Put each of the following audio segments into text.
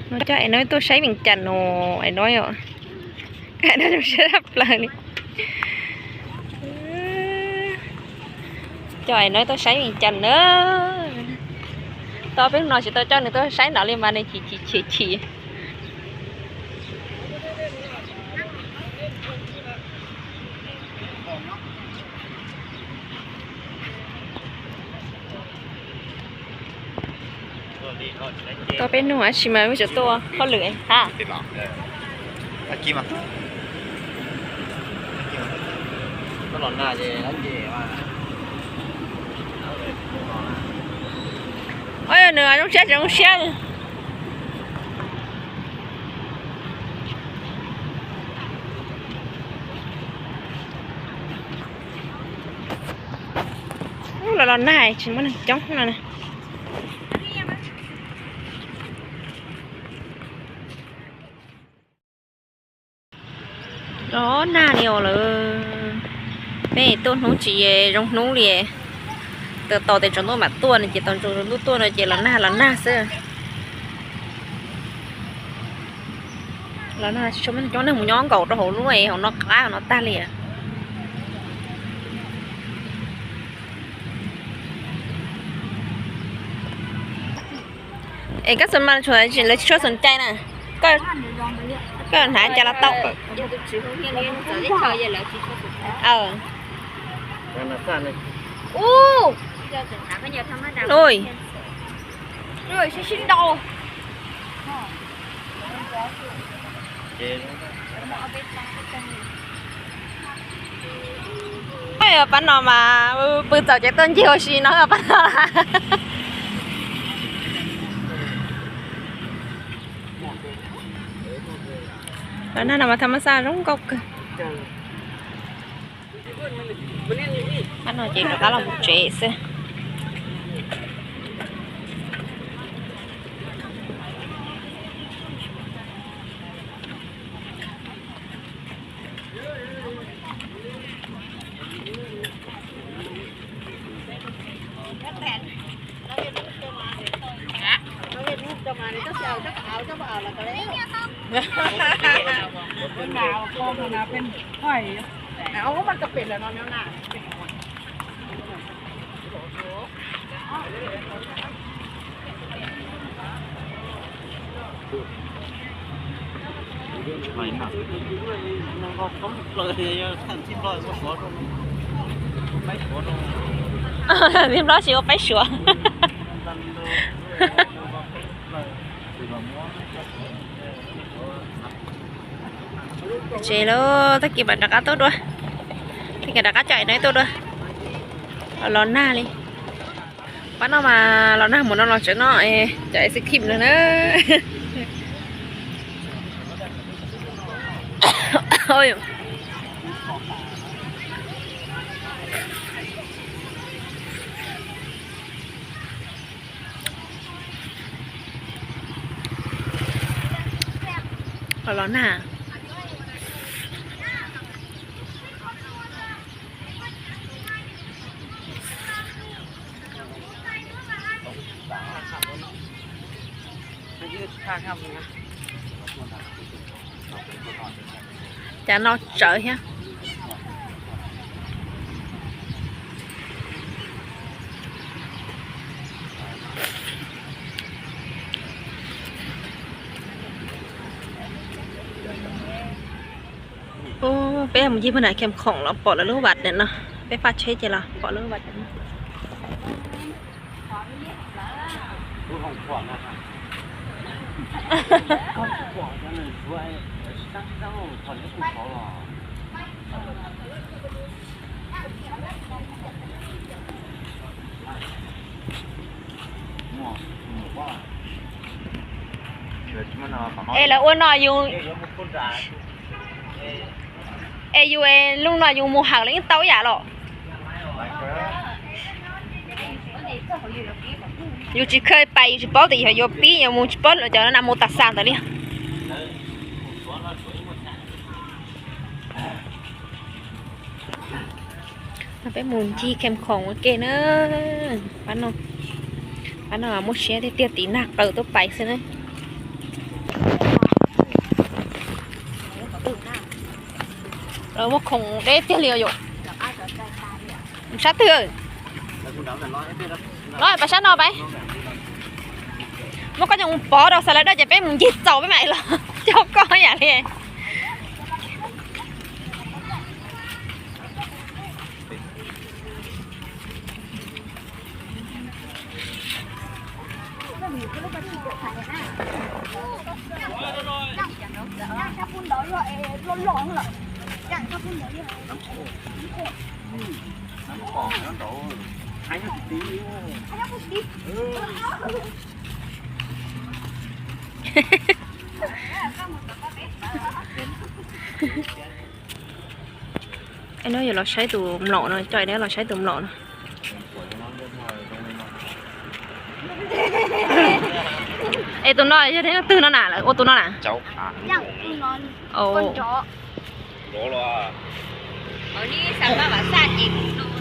No coj es no tuaj saib Vias Cas no, es no yom. Coj es no zoo siab tshaj plaws li. Coj es no tuaj saib Vias Cas na. Tau peb hnub no tsis tau coj nws tuaj saib nrad li mas nws chim chim chim chim. Tau peb hnub tab sis mas peb tseem tuaj hauj lwm ha. Nws zoo siab tseem zoo siab. Los los nag tsis muaj neeg coob no na. Los nag li os lawm. Peb tuaj hnub tsis zoo hnub li. Tos tes tsaus ntuj mam tuaj no ces tos tsaus ntuj tuaj no ces los nag los nag xwb. Los nag tsis muaj neeg coob, neeg mus nyob nkaum rau hauv lub hauv no qab hauv no tag li. Es koj xum mas lawv tsis tshua xom cai na. Koj hnav cas los tau. Ui, sib sib ntaus. Pab no mas pw txaus ces tuaj ncig ua si no pab no. Los nag no mas tham mas xaj zoo nkauj kawg. Pab no ces rov qab los mus tsev xwb. Tib nplob tsis ua paib suav. Tsev lawm, tag kis mam rov qab tuaj dua. Tag kis rov qab coj es no tuaj dua. Los nag li. Pab no mas los nag mus no los tsev no, cov ice cream no na. Los nag. Cas no tsawv thiab. Peb mus ncig puag nram Kham Khoom los pom lawv lub vaj no, peb faj tsheb ces los pom lub vaj no. Es lawv ua no yus, es yus es lub no yus mus hawm los yeej tau ib yam los? Yus tsis kheev pais yus tsis paub tias yog yuav pib, yus mus tsis paub lawv cov no mus tas xas ntawd li. Peb mus ncig Kham Khoom ua ke na. Pab no, pab no muaj siab tiag tiag, tiv nag qw tuaj pais xwb na. Muaj khoom deb tiag li os yom. Sab twg? Los pais sab no pais. Muab koj coj mus pov rau xas lav dawj ces peb mus ncig txaus peb mam los coj koj yam li. Hnub no yuav los saib tus mlom no, coj hnub no los saib tus mlom no. Es tus no yog tus twg no na, lawv ua tus no na?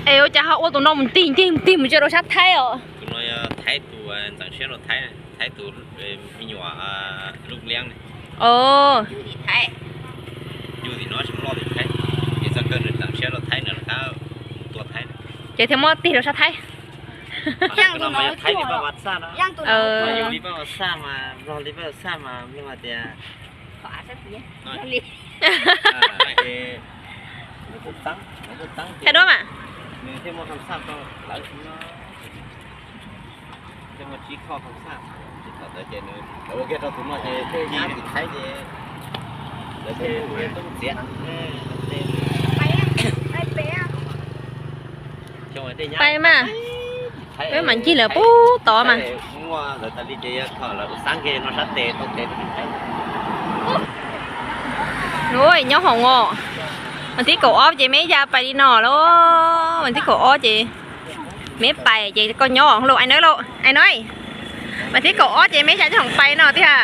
Es ua cas ho ua tus no mus tig ncig tig mus tsis rau sab Thaib os? Tus no yog Thaib tus ntxeev siab rau Thaib, Thaib tus me nyuam lub liab ne. Yug tim no tsis muaj loj tim Thaib, ces txog kawg nws ntxeev siab rau Thaib, nws rov qab mus tua Thaib. Ces thiaj muab tig rau sab Thaib. Yog li pab vas xaj mas, Nplog li pab vas xaj mas Nplog hais tias, Thaib duab mas, nws thiaj muaj kham xaj rau lawv xwb no. Thiaj muaj tsib qho kham xaj, tsis thaum ntawd ces nws lawv ua kiag rau tus no ces tej nyab tim Thaib ces lawv thiaj tub txiav. Pais mas, peb mam ncig lawm pub tod mas. Nws nyob hoom os, mas thib kaum ob ces meb ya pais li no lauj, mas thib kaum ob ces meb pais ces koj nyob lauj, ai na lauj, ai na. Mas thib kaum ob ces meb ya coj hoom pais no tiag.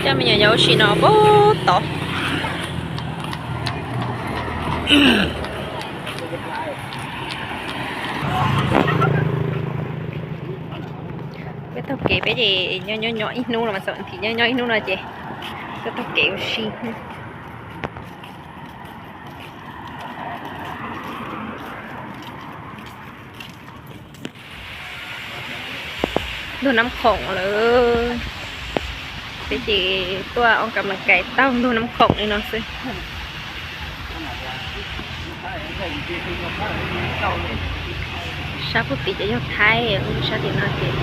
Coj me nyuam yaus ua si no pub tod. Peb taug kev peb ces nyob nyob ib hnub no mas, txaus nthi nyob nyob ib hnub no ces peb taug kev ua si. Ntug Nab Khoom lawm, peb ces tuaj ua kam mas kais taug ntug Nab Khoom li no xwb. Sab pug tid ces yog Thaib, sab tim no ces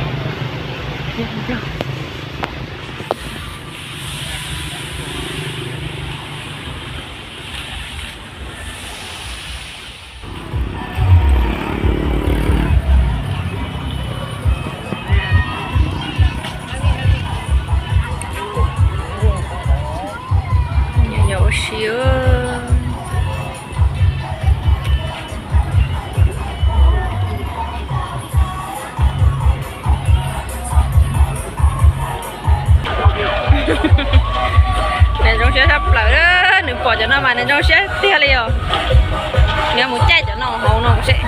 yog Nplog. Yos ua si. Nws zoo siab tshaj plaws, nws pom cov no mas nws zoo siab tiag li os. Nws mus caij cov no hauv no seb.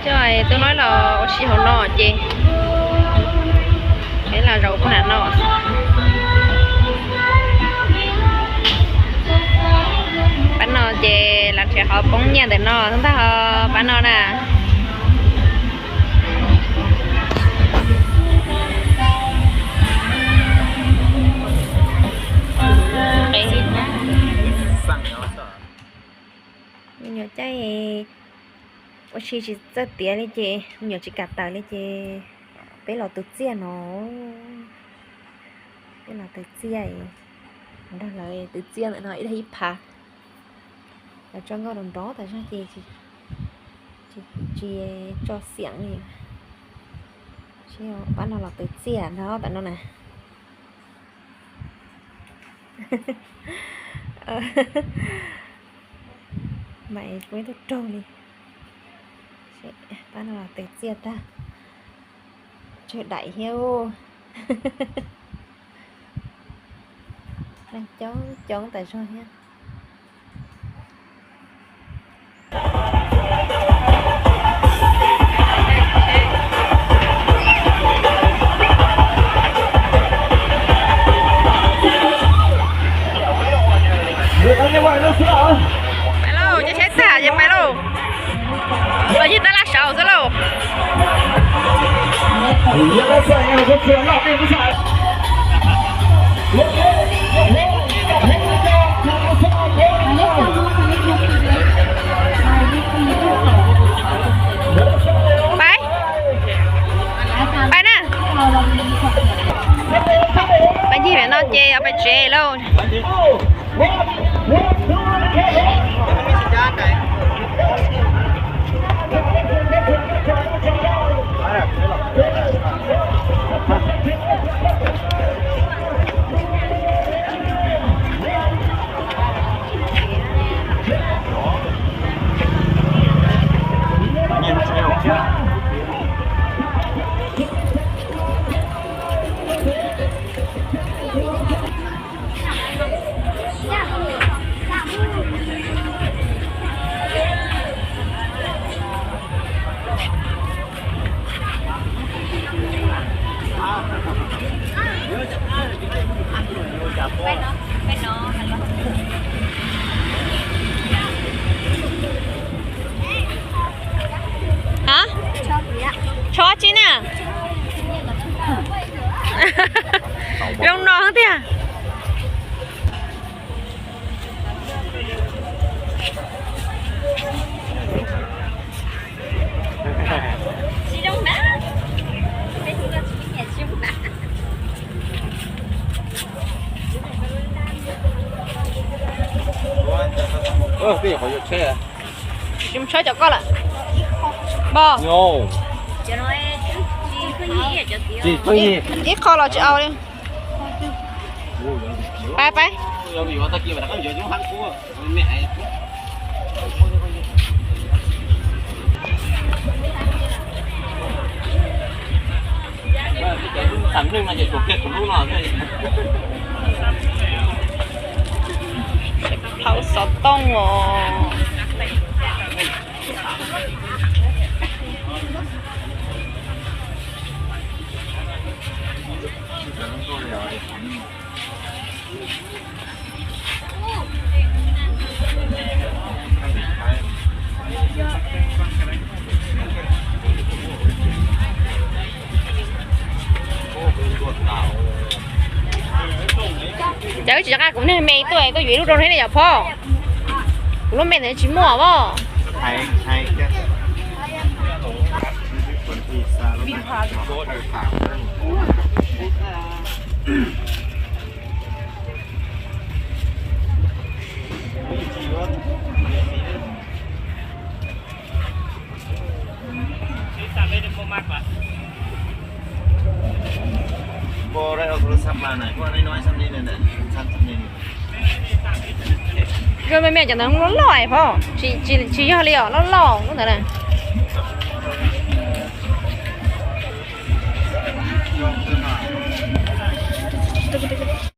Coj tus no los ua si hauv no ces peb los zaum pug nram no. Pab no ces lav nrhiav qhov poob nyiaj ntawm no ntag, pab no na. Me nyuam caij ua si tsis txawj tiav li ces me nyuam tsis kam tawm li ces peb los twv txiaj no. Peb los twv txiaj, nrog lawv twv txiaj ntawm no ib leeg ib phav. Lawv tso nkauj rau nrov tas zog ces tsis tso xiam li. Pab no los twv txiaj nrog tam no na. Mam kuv ib tug raug li. Pab no los twv txiaj tag. Daim thiab. Neeg coob coob tas zog thiab. Pais lauj, caij tsheb tag ces pais lauj. Los yig tab laj saud xwb lauj. Pais, pais na. Pais ncig pem no ces pais tsev lauj. Hab? Tshob tsib na. Zoo no tiag. Tsis mus tshawb cov koj lawm. Npog. Ib qho los tsis au li. Pais, pais. Plhaub xov tooj os. Cas wb tsis rov qab, kuv niag me tuaj, tuaj yuav ib lub rau thiab ne yom phauj. Kuv lub me ntawd tsis muaj os. Koj me me cov ntawd loj loj phauj, tsis yog li os, loj loj lub ntawd na.